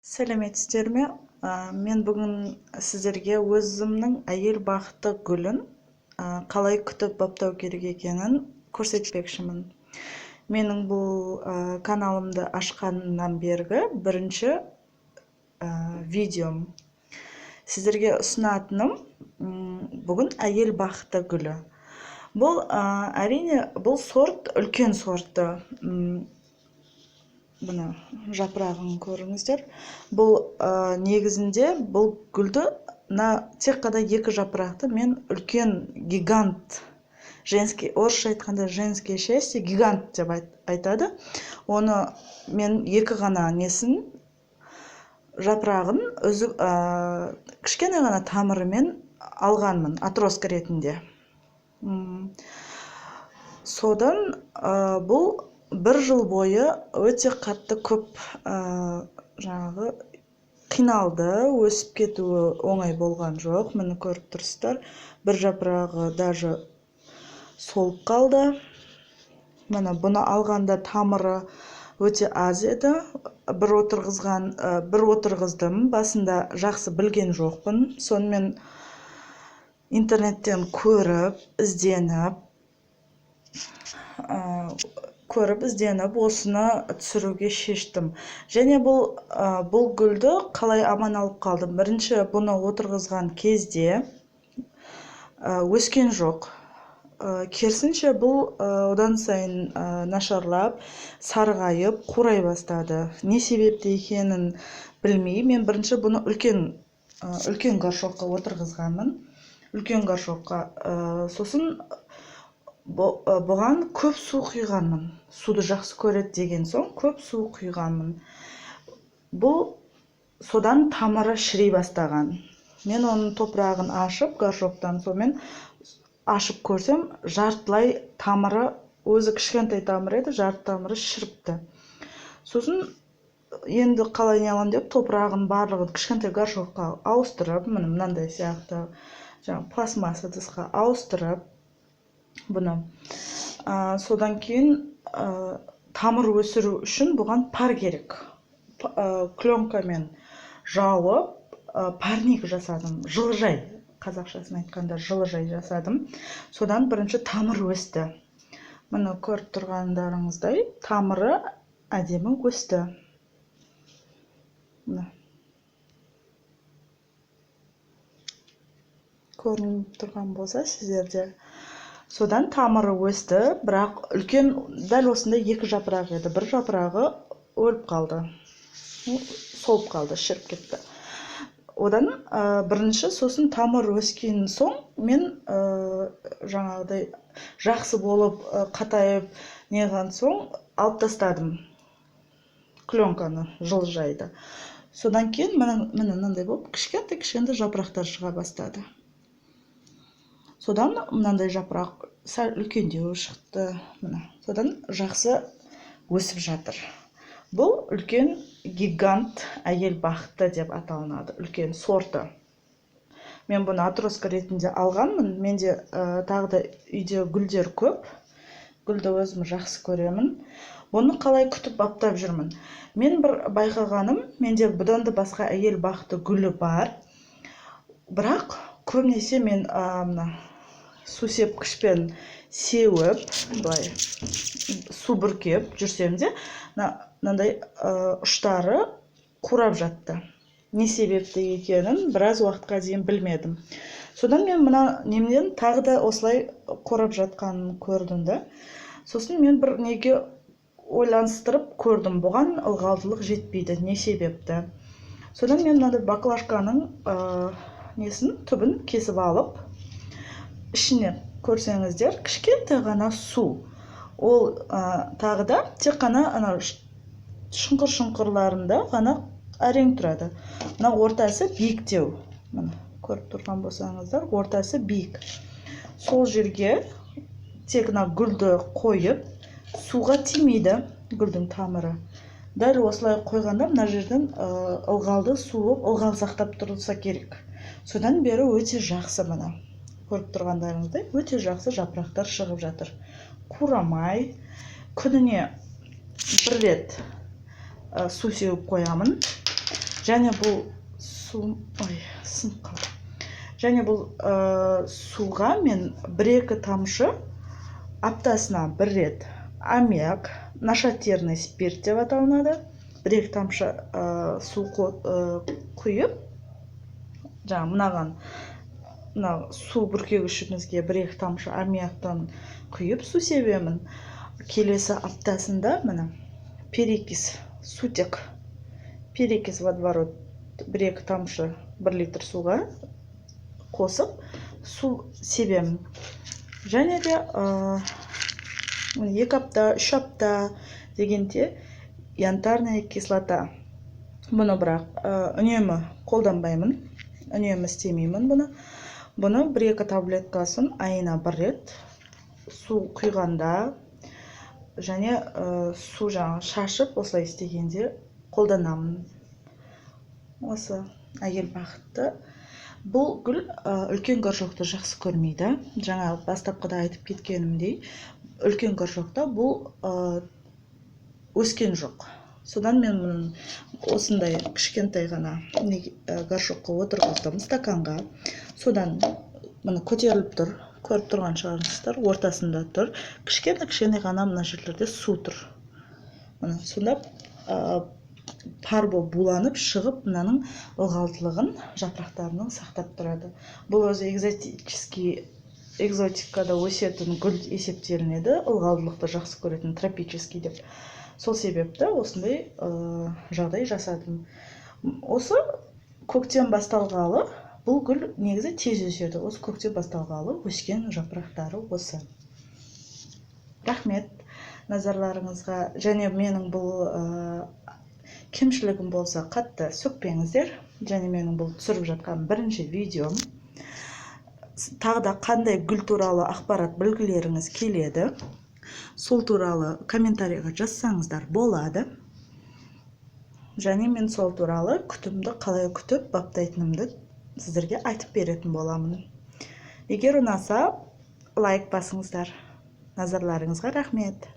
Сәлеметсіздер ме? Мен бүгін сіздерге өзімнің әйел бақыты гүлін қалай күтіп баптау керек екенін көрсетпекшімін. Менің бұл каналымды ашқаннан бергі бірінші видеом. Сіздерге ұсынатыным бүгін әйел бақыты гүлі. Бұл әрине бұл сорт үлкен сорты. Мына жапырағын көріңіздер. Бұл негізінде бұл гүлді мына тек қана екі жапырақты мен үлкен гигант, женский, орысша айтқанда женское счастье, гигант деп айтады. Оны мен екі ғана несін, жапырағын өзі кішкене ғана тамырымен алғанмын отростка ретінде. Содан бұл бір жыл бойы өте қатты көп жаңағы қиналды, өсіп кетуі оңай болған жоқ. Міне көріп тұрсыздар, бір жапырағы даже солып қалды. Міне бұны алғанда тамыры өте аз еді. Бір отырғыздым, басында жақсы білген жоқпын. Сонымен интернеттен көріп, ізденіп осыны түсіруге шештім. Және бұл гүлді қалай аман алып қалдым? Бірінші бұны отырғызған кезде өскен жоқ. Керісінше бұл одан сайын нашарлап, сарғайып, қурай бастады. Не себепті екенін білмей, мен бірінші бұны үлкен горшокқа отырғызғанмын. Үлкен горшокқа, сосын бұған көп су құйғанмын. Суды жақсы көреді деген соң көп су құйғанмын. Бұл содан тамыры шіри бастаған. Мен оның топырағын ашып, горшоктан сонымен ашып көрсем, жартылай тамыры, өзі кішкентай тамыр еді, жарты тамыры шіріпті. Сосын енді қалай не аламын деп топырағын барлығын кішкентай горшокқа ауыстырып, міне мынандай сияқты жаңа пластмасса ыдысқа ауыстырып бұны. Содан кейін тамыр өсіру үшін бұған пар керек. Пленкамен жауып, парник жасадым. Жылыжай, қазақшасын айтқанда жылыжай жасадым. Содан бірінші тамыр өсті. Міне көріп тұрғандарыңыздай тамыры әдемі өсті. Міне. Көрініп тұрған болса сіздерде. Содан тамыры өсті, бірақ үлкен дәл осындай екі жапырақ еді. Бір жапырағы өліп қалды. Солып қалды, шіріп кетті. Одан бірінші сосын тамыр өскен соң мен жаңағыдай жақсы болып, қатайып неған соң алып тастадым пленканы, жылыжайды. Содан кейін міне мынандай болып кішкентай-кішкентай жапырақтар шыға бастады. Содан мынандай жапырақ сәл үлкендеу шықты. Міне, содан жақсы өсіп жатыр. Бұл үлкен гигант әйел бақыты деп аталынады, үлкен сорты. Мен бұны отростка ретінде алғанмын. Менде тағы да үйде гүлдер көп. Гүлді өзім жақсы көремін. Бұны қалай күтіп баптап жүрмін? Мен бір байқағаным, менде бұдан да басқа әйел бақыты гүлі бар. Бірақ көбінесе мен мына су сепкішпен сеуіп, былай су бүркеп жүрсем де, мынандай ұштары қурап жатты. Не себепті екенін біраз уақытқа дейін білмедім. Содан мен мына немнен тағы да осылай қурап жатқанын көрдім да. Сосын мен бір неге ойланыстырып көрдім, бұған ылғалдылық жетпейді, не себепті. Содан мен мынандай баклажканың несін, түбін кесіп алып, ішіне көрсеңіздер, кішкентай ғана су. Ол тағы да тек қана анау шұңқыр-шұңқырларында ғана әрең тұрады. Мына ортасы биіктеу. Міне көріп тұрған болсаңыздар, ортасы биік. Сол жерге тек мына гүлді қойып, суға тимейді гүлдің тамыры. Дәл осылай қойғанда мына жерден ылғалды суып, ылғал сақтап тұрса керек. Содан бері өте жақсы, мына көріп тұрғандарыңыздай өте жақсы жапырақтар шығып жатыр. Қурамай, күніне бір рет су сеуіп қоямын. Және бұл су, ой, сынып қалды. Және бұл суға мен 1-2 тамшы аптасына бір рет аммиак, нашатырный спирт деп аталынады, 1-2 тамшы су құйып, жаңа мынаған, мына су бүркегішімізге 1-2 тамшы аммиактан құйып, су себемін. Келесі аптасында, міне, перекись, сутек, перекись водород, 1-2 тамшы 1 литр суға қосып, су себемін. Және де 2 апта, 3 апта дегенде янтарная кислота. Бұны бірақ үнемі қолданбаймын, үнемі істемеймін бұны. Бұны 1-2 таблеткасын айына бір рет су құйғанда және су жаңа шашып, осылай істегенде қолданамын. Осы әйел бақытты. Бұл гүл үлкен горшокты жақсы көрмейді. Жаңа бастапқыда айтып кеткенімдей, үлкен горшокта бұл өскен жоқ. Содан мен мұны осындай кішкентай ғана горшокқа отырғыздым, стаканға. Содан міне, көтеріліп тұр, көріп тұрған шығарсыздар, ортасында тұр. Кішкене кішкене ғана мына жерлерде су тұр, міне. Сонда пар болып буланып шығып, мынаның ылғалдылығын жапырақтарының сақтап тұрады. Бұл өзі экзотический, экзотикада өсетін гүл есептелінеді, ылғалдылықты жақсы көретін, тропический деп. Сол себепті осындай жағдай жасадым. Осы көктем басталғалы бұл гүл негізі тез өседі. Осы көктем басталғалы өскен жапырақтары осы. Рахмет назарларыңызға. Және менің бұл кемшілігім болса, қатты сөкпеңіздер. Және менің бұл түсіріп жатқан бірінші видеом. Тағы да қандай гүл туралы ақпарат білгілеріңіз келеді, сол туралы комментарийға жазсаңыздар болады. Және мен сол туралы күтімді қалай күтіп баптайтынымды сіздерге айтып беретін боламын. Егер ұнаса, лайк басыңыздар. Назарларыңызға рахмет.